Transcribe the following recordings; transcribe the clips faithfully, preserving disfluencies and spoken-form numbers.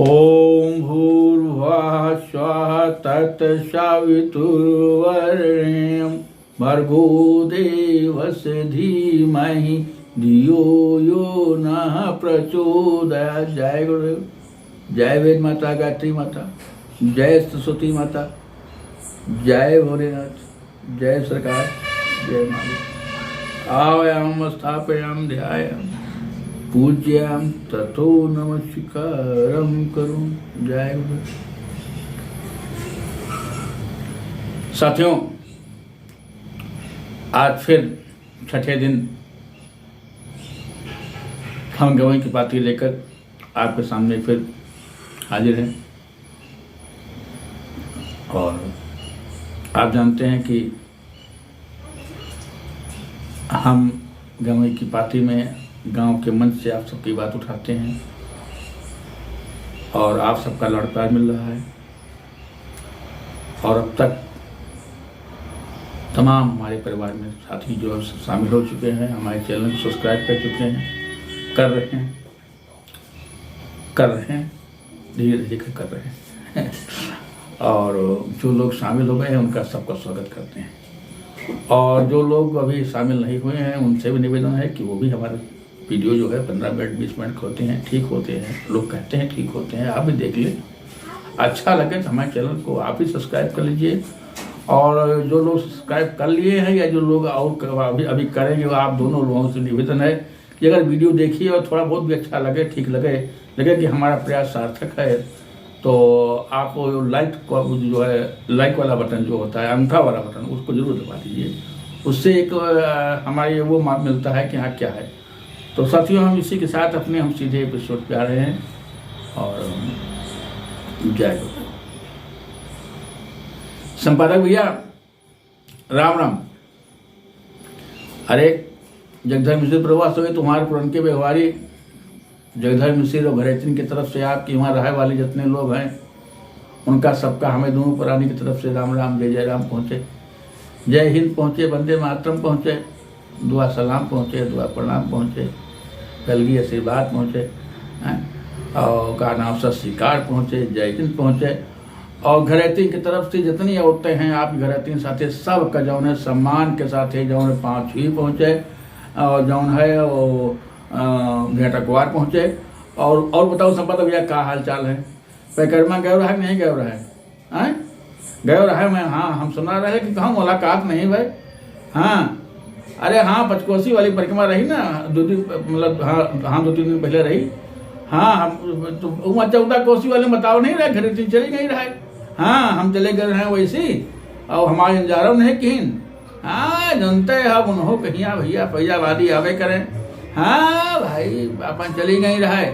ॐ भूर्भुवः स्वः तत्सवितुर्वरेण्यं भर्गो देवस्य धीमहि धियो यो नः प्रचोदयात्। जय गुरुदेव, जय वेद माता, गायत्री माता, जय सरस्वती माता, जय भोलेनाथ। जय सरकार, जय मालिक। आवाहयाम, स्थापयाम, ध्यायाम, पूजयाम, ततो नमस्कारम करूं। जय गुरु। साथियों, आज फिर छठे दिन हम गंवई की पाती लेकर आपके सामने फिर हाजिर हैं। और आप जानते हैं कि हम गंवई की पाती में गांव के मंच से आप सबकी बात उठाते हैं और आप सबका लाड़ प्यार मिल रहा है। और अब तक तमाम हमारे परिवार में साथी जो है शामिल हो चुके हैं, हमारे चैनल को सब्सक्राइब कर चुके हैं, कर रहे हैं, कर रहे हैं, धीरे धीरे कर, कर रहे हैं। और जो लोग शामिल हो गए हैं, उनका सबका स्वागत करते हैं। और जो लोग अभी शामिल नहीं हुए हैं, उनसे भी निवेदन है कि वो भी हमारे वीडियो जो है, पन्द्रह मिनट, बीस मिनट के होते हैं, ठीक होते हैं, लोग कहते हैं ठीक होते हैं, आप भी देख लें। अच्छा लगे तो हमारे चैनल को आप भी सब्सक्राइब कर लीजिए। और जो लोग सब्सक्राइब कर लिए हैं या जो लोग और क-, अभी, अभी करेंगे, वो आप दोनों लोगों से निवेदन है कि अगर वीडियो देखिए और थोड़ा बहुत भी अच्छा लगे, ठीक लगे, लगे कि हमारा प्रयास सार्थक है, तो आप वो लाइक को, जो है, लाइक वाला बटन जो होता है, अंगठा वाला बटन, उसको जरूर दबा दीजिए। उससे एक, अ, हमारे वो मा-, मिलता है कि हाँ, क्या है। तो साथियों, हम इसी के साथ अपने, हम सीधे एपिसोड पे आ रहे हैं और जय गुरु। संपादक भैया, राम राम। अरे जगधर मिश्र प्रभु, वास्तव में तुम्हारे पुरनके व्यवहारी जगधर मिश्र और घरेतिन की तरफ से आपके वहाँ रहे वाले जितने लोग हैं, उनका सबका हमें दोनों प्राणी की तरफ से राम राम, जय जय राम पहुँचे, जय हिंद पहुँचे, वंदे मातरम पहुँचे, दुआ सलाम पहुँचे, दुआ प्रणाम पहुँचे, कलगी आशीर्वाद पहुँचे, हैं? और का नाम, सत श्रीकार पहुँचे, जय हिंद पहुँचे। और घरेतिन की तरफ से जितनी औरतें हैं, आप घरेतिन साथे, सब का जौन है सम्मान के साथे जौन है पाँव छुई पहुँचे, और जौन है वो, अ, भेंट अखबार पहुँचे। और, और बताओ संपत भैया, का हाल चाल है? परिक्रमा गयो रहा कि नहीं गयो रहा है? हैं? गयो रहे मैं, हाँ, हम सुना रहे कि कहाँ मुलाकात नहीं भाई। हाँ, अरे हाँ, पचकोसी वाली परिक्रमा रही ना, दो दिन, मतलब, हाँ, हाँ, दो तीन दिन पहले रही। हाँ, हम तो वहाँ चौदह कोसी वाले में बताओ नहीं रहे, घरेतिन चली गई रहे। हाँ, हम चले गए रहे वैसे ही, और हमारे अंजारो नहीं किन। हाँ, जनते हैं अब उन्हों कहिया भैया फैजाबादी आवे करें। हाँ भाई, अपन चली गई रहे,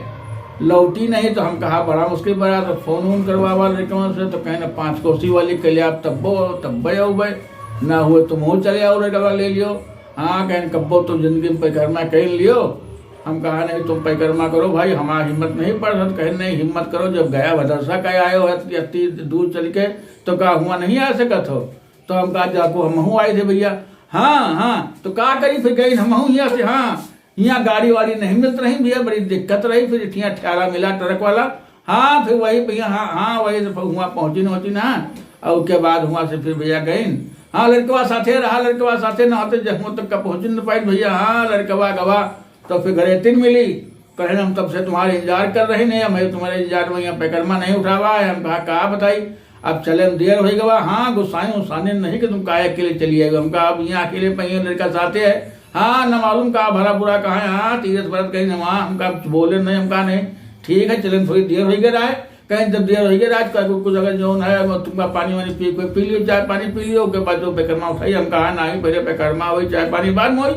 लौटी नहीं तो हम कहा बड़ा मुश्किल पड़ा, तो फोन वोन करवावा लड़कवन से, तो कहें ना पाँच कोसी वाली के लिए आप तब्बो, तब्बे अउबे, ना हुए तुम हो चले आओ लड़का ले लियो। हाँ, कहें कब्बो तुम जिंदगी में परिक्रमा कर लियो। हम कहा नहीं, तुम परिक्रमा करो भाई, हमारा हिम्मत नहीं पड़ रहा। तो कहें नहीं, हिम्मत करो, जब गया भदरसा का आयो है इतनी दूर चल के, तो का हुआ नहीं आ सकत हो? तो हम कहा, जाको हमहू आए थे भैया। हाँ, हाँ, तो का करी फिर, गई हमहू यहाँ से। हाँ, यहाँ गाड़ी वाड़ी नहीं मिलत रही भैया, बड़ी दिक्कत रही। फिर यहाँ ठेला मिला ट्रक वाला। हाँ, फिर वही भैया, हाँ, हाँ, वही से हुआ पहुँची न होती ना। और उसके बाद हुआ से फिर भैया गई। हाँ, लड़कवा साथे रहा, लड़कवा साथे ना होते जम्मू तक का पहुँच न पाई भैया। हाँ, लड़कवा गवा तो फिर घरेतिन मिली। कहें, हम तब से तुम्हारे इंतजार कर रहे नहीं, हमें तुम्हारे इंतजार में यहाँ पैकरमा नहीं उठावा है। हम कहा, का बताई, अब चले में देर हो गवा। हाँ, गुस्साए उस्साने नहीं कि तुम काहे अकेले चली आए। हम कहा, अब यहाँ अकेले पहिए लड़का साथे है। हाँ, न मालूम का भला बुरा कहा है। हाँ, तीरथ भरत कहीं न वहाँ, हम कहा, बोले नहीं, हम कहा नहीं। ठीक है, चले में थोड़ी देर हो गया है। कहें, जब देर हो गया रात का, कुछ अगर जौन है, वो तुमका पानी वानी पी, कोई पी लियो, चाय पानी पी लियो, ओके बाद जो पैकरमा उठाई। हम कहा, नहीं, पहले पैकरमा होई, चाय पानी बाद में होई।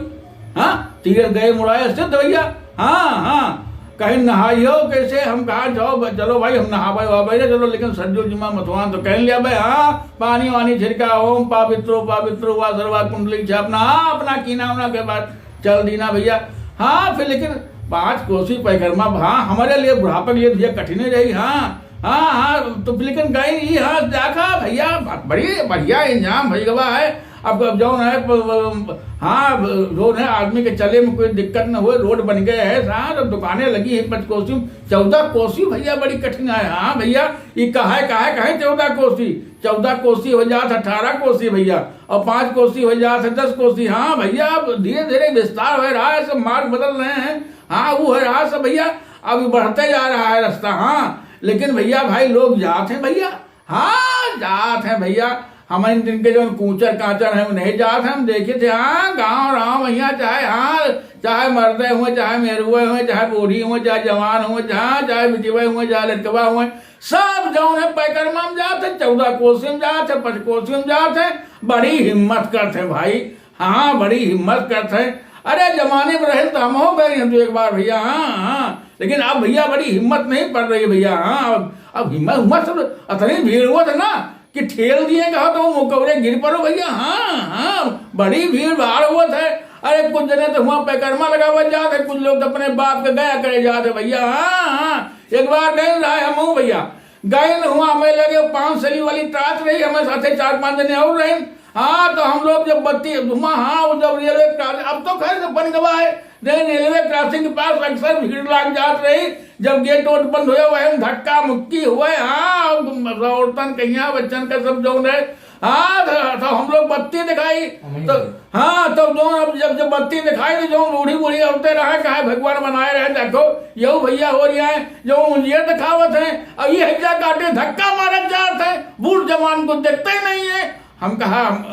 हाँ, तीरथ गए मुड़ाए सिद्ध भैया। हाँ, हाँ, कहीं नहाइयो कैसे? हम कहा, जाओ ब-, चलो भाई, हम नहावे वहावे ना, चलो, लेकिन सरजू जिमा मथुआन तो कह लिया भाई। हाँ, पानी वानी छिड़का, ओम पावित्रो पावित्रो वा सर्वा कुंडली छापना, हाँ, अपना कीना उना के बाद चल दीना भैया। हाँ, फिर लेकिन पाँच कोसी पैकरमा, हाँ, हमारे लिए बुढ़ापे के लिए भैया कठिन ही रही। हाँ, हाँ, हाँ, तो लेकिन गई ई, हाँ, देखा भैया, ब-, बड़ी बढ़िया इंजाम भई गवा है। अब, अब जौन है, प-, प-, हाँ, जौन है, आदमी के चले में कोई दिक्कत न होए, रोड बन गए है, हाँ, तो दुकानें लगी हैं पचकोसी में। चौदह कोसी भैया बड़ी कठिन है। हाँ भैया, ये कहे, कहे, कहे चौदह कोसी, चौदह कोसी हो जात, अठारह कोसी भैया, और पाँच कोसी हो जात है, दस कोसी। हाँ भैया, अब धीरे धीरे विस्तार हो रहा है, सब मार्ग बदल रहे हैं। हाँ, वो है रहा सब भैया, अभी बढ़ते जा रहा है रास्ता। हाँ, लेकिन भैया, भाई, लोग जात हैं भैया, हाँ, जात हैं भैया। हम इन दिन के जौन कूचर काचर हैं, उन्हें जात हैं, हम देखे थे, हाँ, गाँव राम भैया, चाहे, हाँ, चाहे मर्दे हुए, चाहे मेहरुए हुए, चाहे बूढ़ी हुए, चाहे जवान हुए, चाहे, चाहे बिटिवे हुए, चाहे लड़कवा हुए, सब जौन है पैकरमा में जात है, चौदह कोसी में जात है, पचकोसी में जात है, बड़ी हिम्मत करत है भाई। हाँ, बड़ी हिम्मत करत है। अरे, जमाने में रहे तो हम हो गए हैं तो एक बार भैया, हाँ, हाँ। लेकिन अब भैया बड़ी हिम्मत नहीं पड़ रही है भैया, हाँ। अब, अब हिम्मत, हिम्मत से अतनी भीड़ हुआ था ना कि ठेल दिए कहा तो मुकौरे गिर पड़ो भैया, हाँ, हाँ। बड़ी भीड़ भाड़ हुआ था। अरे, कुछ जने तो हुआ पैकरमा लगावा जात है, कुछ लोग तो अपने बाप के गया करे जात है भैया, हाँ, हाँ। एक बार गए रहा हम भैया, गए न हुआ, हमें लगे पाँच सली वाली टार्च रही, हमें साथे चार पांच जने और रहे। हाँ, तो हम लोग जब बत्ती हुआ, हाँ, वो जब रेलवे क्रॉस, अब तो खैर सब बन गवा है, नहीं, रेलवे क्रॉसिंग के पास अक्सर भीड़ लाग जात रही। जब गेट वोट बंद हुए, वही में धक्का मुक्की हुए। हाँ, औरतन कहिया बच्चन का सब जौन है। हाँ, तो, तो हम लोग बत्ती दिखाई, तो हाँ, तो जौन अब जब, जब बत्ती दिखाई तो जौन बूढ़ी बूढ़ी औरतें रहे, कहे भगवान बनाए रहे, देखो, यहू भैया हो रही है, जो उंगलियां दिखावत हैं, अब ये हइजा काटे धक्का मारत जात है, बूढ़ जवान को देखते ही नहीं है। हम कहा, हम,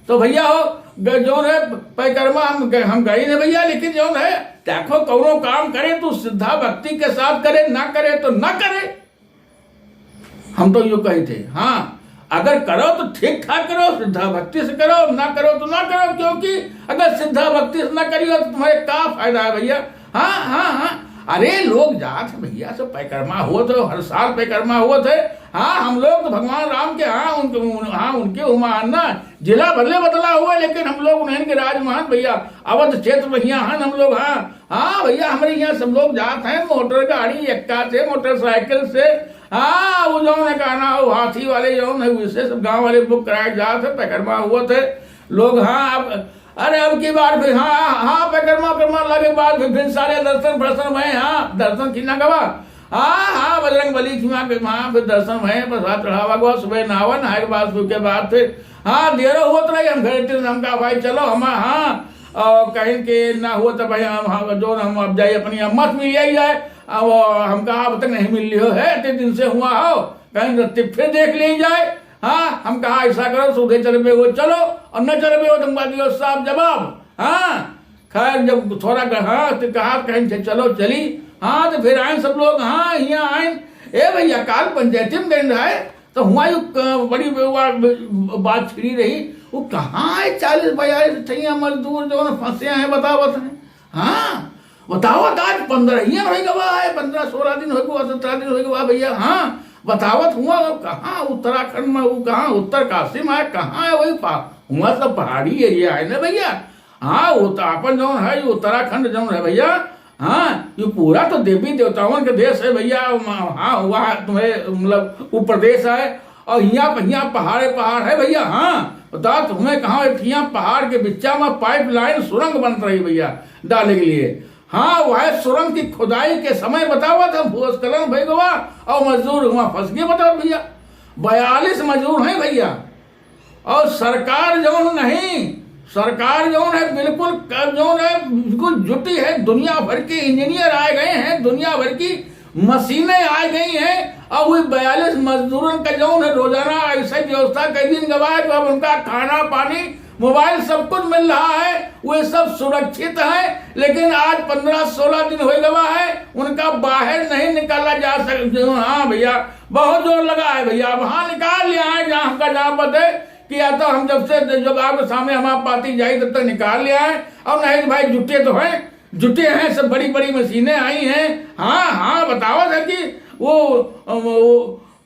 तो भैया हो, ग-, जौन है, पैकरमा हम ग-, हम गई नहीं भैया, लेकिन जौन है, देखो, कौनो काम करे तो श्रद्धा भक्ति के साथ करे, ना करे तो ना करे। हम तो यूं कही थे, हाँ, अगर करो तो ठीक ठाक करो, श्रद्धा भक्ति से करो, ना करो तो ना करो, क्योंकि अगर श्रद्धा भक्ति से ना करियो तो तुम्हारे का फायदा है भैया? हाँ, हाँ, हाँ। अरे, लोग जात है भैया, सब पैकरमा होत है, हर साल पैकरमा होत है। हाँ, हम लोग तो भगवान राम के, हाँ, उनके, उन-, हाँ, उनके हुआ ना, जिला भले बदला हुआ, लेकिन हम लोग उन्हें के राजमहल भैया, अवध क्षेत्र भैया हैं हम लोग। हाँ, हाँ भैया, हमरे यहाँ सब लोग जात हैं मोटर गाड़ी, एक्का से, मोटरसाइकिल से। हाँ, वो जौन है, का नाम, वो हाथी वाले जौन है, उससे सब गाँव वाले बुक कराए जात है, पैकरमा हुआ थे लोग। हाँ, अब, अरे, अब की बार फिर, हाँ, हाँ, पैकरमा, पैकरमा लगे बाद फिर, फिर सारे दर्शन, दर्शन भए, हाँ, दर्शन किना गवा। हाँ, हाँ, बजरंग बली की वहाँ के, वहाँ फिर दर्शन भए, प्रसाद चढ़ावा गवा, सुबह नहावा, नहाए के बाद, उसके बाद फिर, हाँ, देरो होत रही, हम घर इतने, हम कहा, "भाई, चलो, हम, हाँ।" और कहीं के ना हुआ तो भाई, हम, हम, जो हम अब जाए अपनी अम्मा से मिल आई जाए। अब हम कहा, "अब तक नहीं मिल लियो है, इतने दिन से हुआ हो, कहीं तो फिर देख ली जाए।" हाँ, हम कहा, "ऐसा करो, सूधे चलबे हो चलो, और न चलबे हो तुम बात दियो साफ जवाब।" हाँ, खैर, जब थोड़ा ग-, हाँ, तो कहा, कहीं से चलो, चली। हाँ, तो फिर आए सब लोग, हाँ, यहाँ आए। "ए भैया, काल पंचायती में गए रहे, तो हुआ यू क-, बड़ी ब-, ब-, बात छिड़ी रही, वो कहाँ है चालीस बयालीस ठैया मजदूर जो फंसे हैं, बतावत हैं?" हाँ, बतावत आज पन्द्रह ही हो गवा है, पन्द्रह सोलह दिन हो गवा, सत्रह दिन हो गवा भैया। हाँ, बतावत हुआ, वो कहाँ उत्तराखंड में, वो कहाँ उत्तरकाशी में है, कहाँ है, वही पा-, हुआ सब पहाड़ी एरिया है ना भैया। हाँ, वो तो आपन जौन है, ये उत्तराखंड जौन है भैया, हाँ, ये पूरा तो देवी देवतावन के देश है भैया। वहाँ, हाँ, वहाँ तुम्हें, मतलब, वो प्रदेश है, और हियाँ, हियाँ पहाड़े पहाड़ है भैया। हाँ, बता तुम्हें कहाँ, एक हियाँ पहाड़ के बिच्चा में पाइपलाइन सुरंग बनत रही भैया, डाले के लिए। हाँ, वह सुरंग की खुदाई के समय बतावत हम भूस्खलन भई गवा, और मजदूर हुआ फंस गए, बताओ भैया, बयालीस मजदूर हैं भैया। और सरकार जौन नहीं, सरकार जौन है बिल्कुल क-, जौन है बिल्कुल जुटी है, दुनिया भर के इंजीनियर आए गए हैं, दुनिया भर की मशीनें आ गई हैं। अब वो बयालीस मजदूरन का जौन है रोजाना ऐसे व्यवस्था कर दिन गवा है, तो अब उनका खाना पानी, मोबाइल, सब कुछ मिल रहा है, वे सब सुरक्षित हैं। लेकिन आज पन्द्रह सोलह दिन हो गवा है, उनका बाहर नहीं निकाला जा सक-, हाँ भैया, बहुत जोर लगा है भैया। अब हाँ, निकाल लिया है जहाँ हमका जहाँ पते कि या तो हम जब से, जब आपके सामने हमारा पाती जाई तब तक निकाल लिया है, और नहीं तो भाई जुटे तो हैं, जुटे हैं, सब बड़ी बड़ी मशीनें आई हैं। हाँ, हाँ, बतावत है कि वो, वो,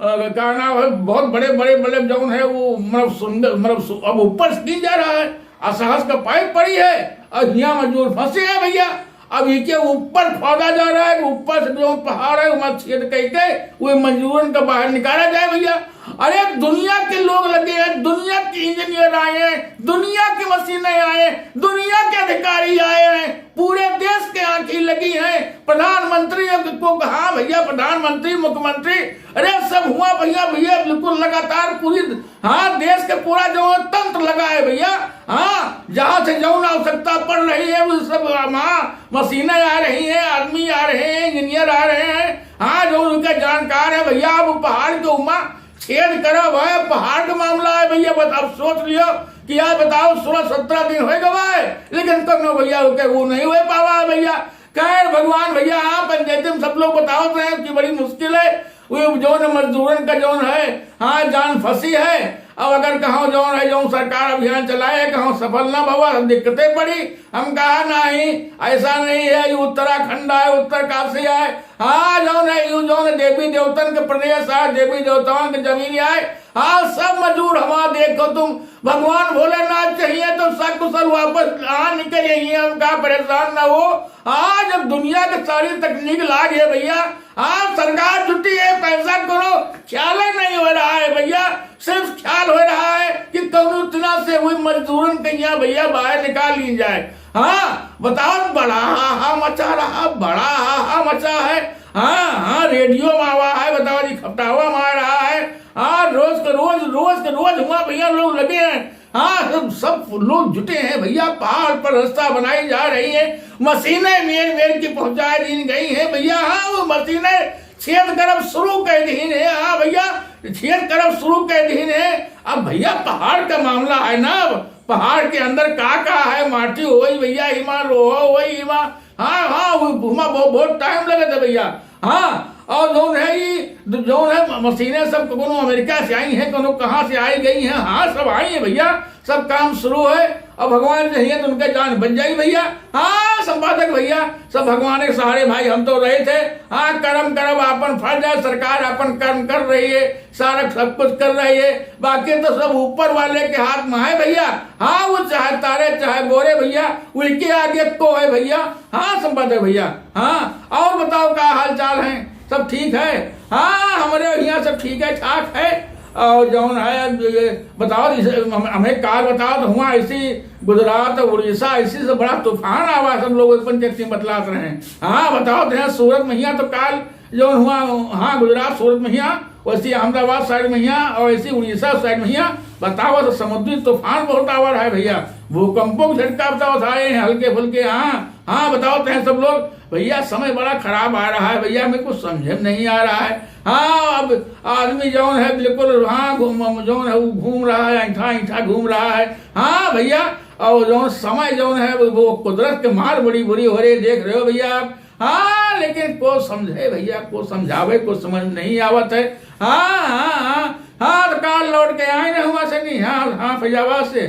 अ, का नाम है, बहुत बड़े बड़े, मतलब जौन है वो, मतलब सुंदर, मतलब सु-, अब ऊपर से की जा रहा है, असहज का पाइप पड़ी है और हियाँ मजदूर फंसे हैं भैया। अब इके ऊपर खोदा जा रहा है, ऊपर से जो पहाड़ है, वहाँ छेद करके वो मजदूरन का बाहर निकाला जाए भैया। अरे, दुनिया के लोग लगे हैं, दुनिया के इंजीनियर आए हैं, दुनिया की मशीनें आए हैं, दुनिया के अधिकारी आए हैं, पूरे देश के आंखें लगी हैं प्रधानमंत्री को। हाँ भैया, प्रधानमंत्री, मुख्यमंत्री, अरे, सब हुआ भैया। भैया, बिल्कुल लगातार पूरी, हाँ, देश के पूरा जो है तंत्र लगा है भैया। हाँ, जहाँ से जौन आवश्यकता पड़ रही है, वो सब वहाँ मशीनें आ रही हैं, आदमी आ रहे हैं, इंजीनियर आ रहे हैं। हाँ, जो उनके जानकार है भैया, वो पहाड़ के उमा छेद करब है, पहाड़ के मामला है भैया। बस अब सोच लियो कि यार बताओ, सोलह सत्रह दिन हो गवा है, लेकिन कौनो भैया ओके वो नहीं हो पावा है भैया। खैर भगवान भैया, हाँ, पंचायती में सब लोग बतावत रहे कि बड़ी मुश्किल है, वो जौन मजदूरन का जौन है, हाँ, जान फंसी है। अब अगर कहो जौन है, जौन सरकार अभियान चलाए, कहो सफल ना भवा, दिक्कतें पड़ी। हम कहा नहीं, ऐसा नहीं है, ये उत्तराखंड आए, उत्तरकाशी आए, हाँ, जौन है, यू जौन देवी देवतन के प्रदेश आए, देवी देवताओं के जमीन आए, हाँ, सब मजदूर हमारा देखो तुम, भगवान भोलेनाथ चाहिए तो सकुशल वापस आ निकल जाइए, हम कहा परेशान ना हो। आज अब दुनिया के सारी तकनीक लाग है भैया, आज सरकार जुटी है, पैसा करो, ख्याल ही नहीं हो रहा है भैया, सिर्फ ख्याल हो रहा है कि कौनो इतना से हुई मजदूरन के यहाँ भैया बाहर निकाल ली जाए। हाँ, बताओ, बड़ा हाहा मचा रहा, बड़ा हाहा मचा है। हाँ, हाँ, रेडियो में आवा है, बताओ जी, खपटावा मार रहा है। हाँ, रोज के रोज, रोज के रोज हुआ भैया लोग लगे हैं। हाँ, सब, सब लोग जुटे हैं भैया, पहाड़ पर रास्ता बनाई जा रही है, मशीनें मेर मेर की पहुंचाई दी गई हैं भैया। हाँ, वो मशीनें छेद करब शुरू कर दीन है। हाँ भैया, छेद करब शुरू कर दीन है। अब भैया, पहाड़ का मामला है ना, अब पहाड़ के अंदर का का है, माटी होई भैया, इमा लोहा होई, इमा, हाँ, हाँ, वो, हुमा बहुत, बहुत टाइम लगे थे भैया। हाँ, और जौन है ये, जौन है म-, मशीनें सब कोनो अमेरिका से आई हैं, कोनो कहाँ से आई गई हैं, हाँ, सब आई हैं भैया, सब काम शुरू है। और भगवान चाहिए तो उनका जान बच जाई भैया। हाँ, संपादक भैया, सब भगवान के सहारे भाई, हम तो रहे थे। हाँ, कर्म करब आपन फल जाए, सरकार आपन कर्म कर रही है, सारा सब कुछ कर रही है, बाकी तो सब ऊपर वाले के हाथ में है भैया। हाँ, वो चाहे तारे चाहे गोरे भैया, उनके आगे को है भैया। हाँ संपादक भैया, हाँ, और बताओ का हाल चाल है, सब ठीक है? हाँ, हमरे यहाँ सब ठीक है, ठाक है। और जौन है, अब ये बताओ, इस, हम, हमें काल बताओ तो हुआ ऐसी गुजरात, उड़ीसा, ऐसी से बड़ा तूफान आवा, सब लोग पंचायती में बतलात रहे। हाँ, बताओ तो यहाँ सूरत में हियाँ तो काल जौन हुआ, हाँ, गुजरात, सूरत में हियाँ, वैसी अहमदाबाद साइड में हियाँ, और ऐसी उड़ीसा साइड में हियाँ, बताओ तो समुद्री तूफान बहुत आवा रहा है भैया, भूकंपों के झटका बताओ था, आए हैं हल्के फुल्के, हाँ, हाँ, बताओ तो हैं सब लोग। भैया, समय बड़ा खराब आ रहा है भैया, हमें कुछ समझे में नहीं आ रहा है। हाँ, अब आदमी जौन है बिल्कुल, हाँ, घूम, जौन है वो घूम रहा है, ऐंठा ऐंठा घूम रहा है। हाँ भैया, और जौन समय जौन है वो, वो कुदरत के मार बड़ी बुरी हो रही है, देख रहे हो भैया आप। हाँ, लेकिन को समझे भैया, को समझावे, को समझ नहीं आवत है। हाँ, हाँ, हाँ, हाँ, तो काल लौट के आए ना हुआ से नहीं, हाँ, हाँ, फैजाबाद से।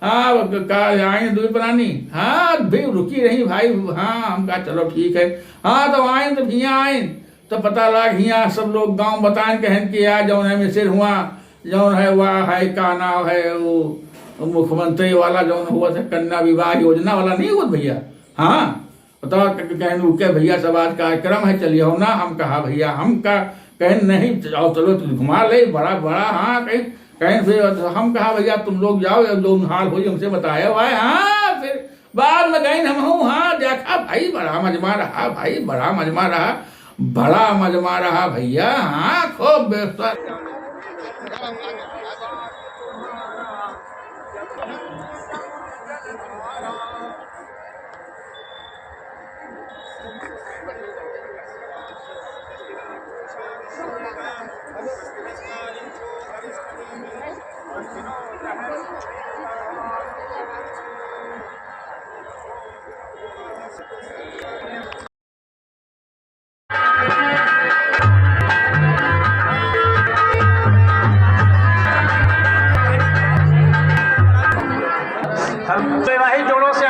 हाँ, क-, का आइन दुई प्राणी। हाँ, भी रुकी रही भाई। हाँ, हम कहा, "चलो ठीक है।" हाँ, तो आइन तो हियाँ आइन, तो पता लाग हियाँ सब लोग गाँव बताएन, कहन कि यार, जौन है मिसिर हुआ, जौन है, वह है, का नाम है, वो मुख्यमंत्री वाला जौन हुआ था, कन्या विवाह योजना वाला नहीं हुआ भैया? हाँ, बताओ, क-, क-, कहन, "ओके भैया, सब आज कार्यक्रम है, चलिए हो ना।" हम कहा, "भैया, हम का," कहन, "नहीं, आओ, चलो, तुम घुमा ले, बड़ा, बड़ा," हाँ, कहीं, कहीं फिर हम कहा, "भैया, तुम लोग जाओ, अब जो हाल होई, हमसे बताया हुआ है।" हाँ, फिर बाद में गए हम हूँ, हाँ, देखा भाई, बड़ा मजमा रहा, भाई, बड़ा मजमा रहा, बड़ा मजमा रहा भैया, हाँ, खूब बेहतर। हम वैवाहिक जोड़ों से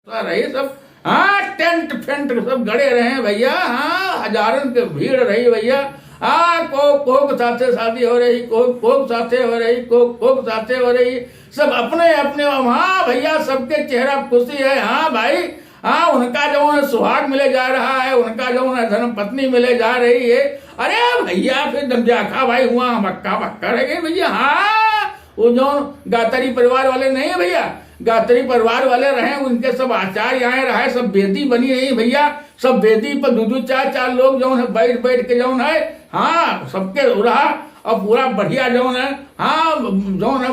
रहे सब, हाँ, टेंट फेंट सब गड़े रहे भैया, हाँ, हजारन के भीड़ रही भैया। हाँ, कोक, कोक साथे शादी हो रही, कोक, कोक साथे हो रही, कोक, कोक साथे हो रही, सब अपने अपने। हाँ भैया, सबके चेहरा पे खुशी है। हाँ भाई, हाँ, उनका जौन है सुहाग मिले जा रहा है, उनका जौन है धर्म पत्नी मिले जा रही है। अरे भैया, फिर जब देखा भाई, हुआ हम हक्का बक्का रह गए भैया। हाँ, वो जौन गातरी परिवार वाले नहीं है भैया, गातरी परिवार वाले रहे, उनके सब आचार्य आए रहे, सब वेदी बनी रही भैया, सब वेदी पर दो दो चार चार लोग जौन है बैठ बैठ के जौन है, हाँ, सबके रहा। और पूरा बढ़िया जौन है, हाँ, जौन है,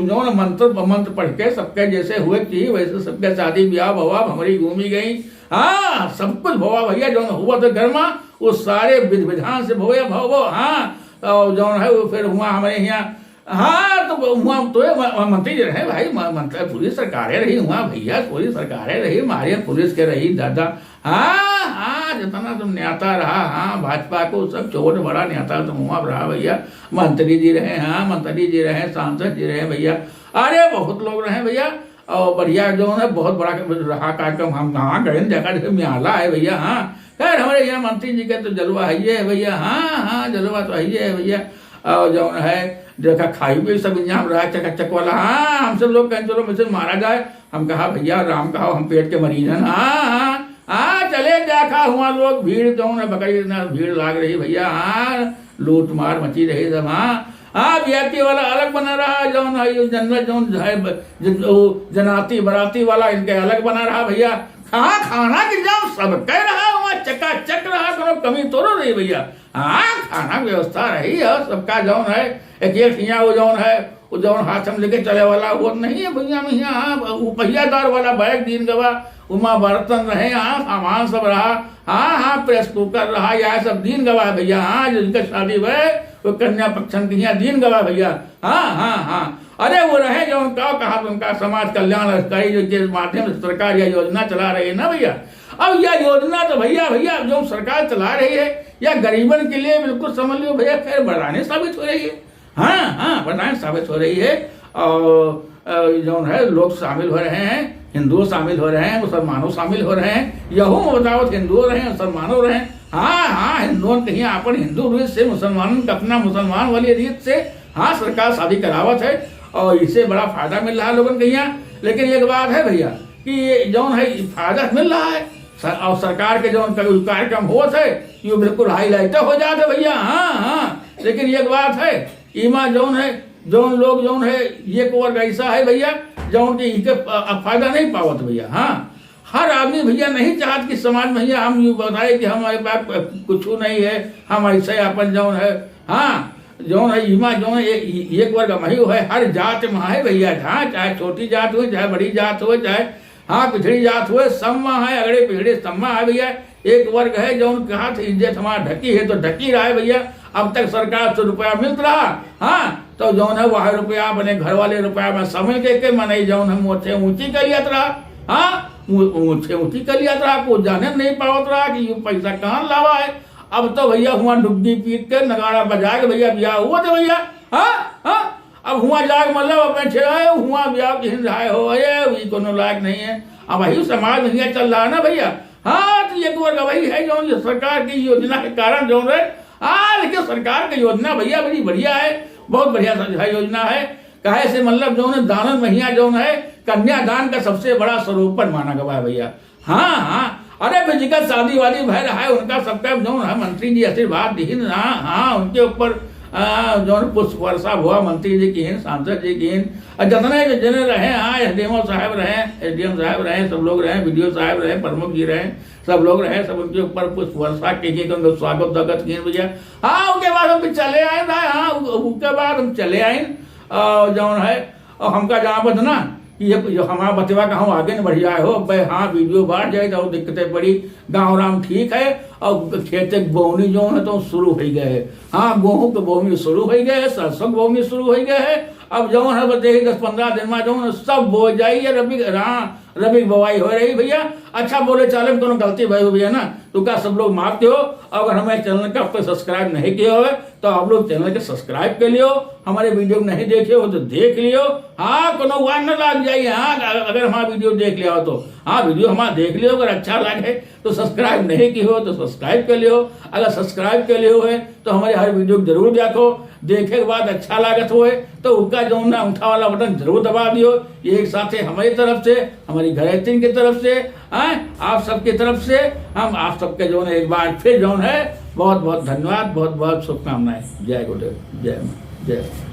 जौन है मंत्र, मंत्र पढ़ के सबके जैसे हुए कि वैसे सबके शादी ब्याह भवा, हमरी घूमी गई। हाँ, सब कुछ भवा भैया, जौन हुआ तो घर में, वो सारे विधि विधान से भवे भवो। हाँ, और जौन है वो फिर हुआ हमारे यहाँ, हाँ, तो हुआ तो ये म-, म-, मंत्री जी रहे भाई, म-, मंत्री, पूरी सरकारें रही हुआ भैया, पूरी सरकारें रही, मारे पुलिस के रही दादा। हाँ, हाँ, जितना तुम न्याता रहा, हाँ, भाजपा को सब छोट बड़ा न्याता तुम हुआ रहा भैया, मंत्री जी रहे, हाँ, मंत्री जी रहे, सांसद जी रहे भैया, अरे बहुत लोग रहे भैया। और बढ़िया जौन है, बहुत बड़ा रहा कार्यक्रम, हम कहाँ गए, देखा जैसे म्याला है भैया। हाँ, खैर, हमारे यहाँ मंत्री जी के तो जलवा है ये है भैया। हाँ, हाँ, जलवा तो है ये है भैया। और जौन है, देखा, खाई भी सब इंतजाम रहा, चकाचक वाला। हाँ, हम सब लोग कहें, "चलो, मुझसे मारा जाए।" हम कहा, "भैया, राम कहा, हम पेट के मरीज हैं।" हाँ, हाँ, हाँ, चले देखा हुआ लोग, भीड़ जौन है, बकरी इतना भीड़ लाग रही भैया। हाँ, लूट मार मची रही सब। हाँ, हाँ, वीआईपी वाला अलग बना रहा, जौन है, ये जनरल जौन है, ब-, ज-, वो जनाती बराती वाला इनके अलग बना रहा भैया। हाँ, खाना के इंतजाम सब कह रहा, वहाँ चकाचक रहा, कोनो कमी थोड़ो रही भैया। हाँ, खाना के व्यवस्था रही है, सबका जौन है, एक एक ठिया वो जौन है, वो जौन हाथ में लेके चले वाला, वो नहीं है भैया, भैया, हाँ, वो पहियादार वाला बैग दीन गवा, उमा बर्तन रहे, हाँ, सामान सब रहा, हाँ, हाँ, प्रेस कुकर रहा, या सब दीन गवा है भैया, हाँ, जिनके शादी भय, वो कन्या पक्षन के यहाँ दीन गवा है भैया, हाँ, हाँ, हाँ। अरे, वो रहे जौन का कहा, उनका समाज कल्याण अधिकारी जो के माध्यम से सरकार या योजना चला रही है ना भैया, अब या योजना तो भैया, भैया, जो सरकार चला रही है, या गरीबन के लिए बिल्कुल समझ लो भैया, खैर वरदाने साबित हो रही है। हाँ, हाँ, वरदान साबित हो रही है। और, अ, जौन है, लोग शामिल हो रहे हैं, हिंदुओं शामिल हो रहे हैं, मुसलमानों शामिल हो रहे हैं, यहू में बतावत हिंदुओं रहे हैं, मुसलमानों रहे हैं। हाँ, हाँ, हिंदुओं के यहाँ अपन हिंदू रीत से, मुसलमानों का अपना मुसलमान वाली रीत से, हाँ, सरकार शादी करावत है और इससे बड़ा फायदा मिल रहा है लोगन के यहाँ। लेकिन एक बात है भैया कि ये जौन है, फायदा मिल रहा है सर, और सरकार के जौन कोई कार्यक्रम होत है, ये बिल्कुल हाईलाइट हो जात है भैया। हाँ, हाँ, लेकिन एक बात है, इमा जौन है, जौन लोग जौन है, ये एक वर्ग ऐसा है भैया, जौन कि इनके फ-, फायदा नहीं पावत भैया। हाँ, हर आदमी भैया नहीं चाहत कि समाज में भैया हम यूँ बताए कि हम, हमारे पास कुछ नहीं है, हम ऐसे अपन जौन है, हाँ, जौन है, इमा जौन है, ए-, एक वर्ग मही है, हर जात में है भैया, हाँ, चाहे छोटी जात हो, चाहे बड़ी जात हो, चाहे, हाँ, पिछड़ी जात हो, सब में है, अगड़े पिछड़े सब में है भैया। एक वर्ग है जौन कहा था इज्जत हमार ढकी है तो ढकी रहा है भैया। अब तक सरकार से रुपया मिलत रहा, हाँ, तो जौन है वह रुपया अपने घर वाले रुपया में शामिल करके मनई जौन है मोछे ऊंची कर लियात रहा, हाँ, मो-, मोछे ऊंची कर लियात रहा, कुछ जाने नहीं पावत रहा कि ये पैसा कहाँ लावा है। अब तो भैया हुआ डुग्गी पीट के नगाड़ा बजा के भैया ब्याह हुआ था भैया। हाँ, हाँ, अब हुआ जाके मतलब अपने छे आए, हुआ ब्याह किहिन रहाए हो, अरे, ई कोनो लायक नहीं है। अब वही समाज भैया चल रहा है ना भैया। हाँ, तो ये तो वही है जौन ये सरकार की योजना के कारण जौन रहे। हाँ, लेकिन सरकार की योजना भैया बड़ी बढ़िया है, बहुत बढ़िया सा जो है योजना है। काहे से मतलब जौन है दानन महिया जौन है कन्यादान का सबसे बड़ा स्वरूपन माना गवा है भैया। हाँ, हाँ। अरे, फिर जिनका शादी वादी भय रहा है, उनका सबका जौन है, मंत्री जी आशीर्वाद दिहिन, हाँ, हाँ, उनके ऊपर, आ, जौन पुष्प वर्षा हुआ, मंत्री जी किहिन, सांसद जी किहिन, और जितने जो जने रहे, हाँ, एसडीएमओ साहब रहे, एसडीएम साहब रहे, सब लोग रहे, बीडीओ साहब रहे, प्रमुख जी रहे, सब लोग रहे, सब उनके ऊपर पुष्प वर्षा के, के, के उनका स्वागत, स्वागत किहिन भैया। हाँ, उसके बाद हम चले आए भाई, हाँ, उ-, उसके बाद हम चले आए, और जौन है, और हमका जहाँ बस ना, कि ये जो हमारा बचवा का हम आगे न बढ़ जाए हो, अब हाँ, वीडियो बढ़ जाए तो दिक्कतें पड़ी। गाँव राम ठीक है, और खेते बोवनी जौन है तो शुरू हो गए है। हाँ, गेहूँ के बोवनी शुरू हो गए है, सरसों के बोवनी शुरू हो गए है। अब जौन है, बस यही दस पन्द्रह दिन में जौन है, सब बो जाइए रबी, हाँ, रबी की बवाई हो रही भइया। अच्छा बोले चाले में कोनो गलती भई हो भइया ना, तो का सब लोग माफ किहो। अगर हमारे चैनल का अब तक सब्सक्राइब नहीं किहे हो तो आप लोग चैनल के सब्सक्राइब कर लिहो, हमारे वीडियो को नहीं देखे हो तो देख लिहो। हाँ, कोनो वार न लाग जाई। हाँ, अगर हमारा वीडियो देख लिया हो तो, हाँ, वीडियो हमारा देख लिहो, अगर अच्छा लगे तो सब्सक्राइब नहीं किहे हो तो सब्सक्राइब कर लिहो। अगर सब्सक्राइब कर लिहो है तो हमारे हर वीडियो को जरूर देखो, देखे के बाद अच्छा लागत होए तो उनका जौन ना अंगूठा वाला बटन जरूर दबा दिहो। ये एक साथ है हमारी तरफ से, हमारी घरेतिन की तरफ से, हाँ, आप सबकी तरफ से हम आप सबके जौन है एक बार फिर जौन है बहुत बहुत धन्यवाद, बहुत बहुत शुभकामनाएं। जय गुरुदेव, जय माँ, जय।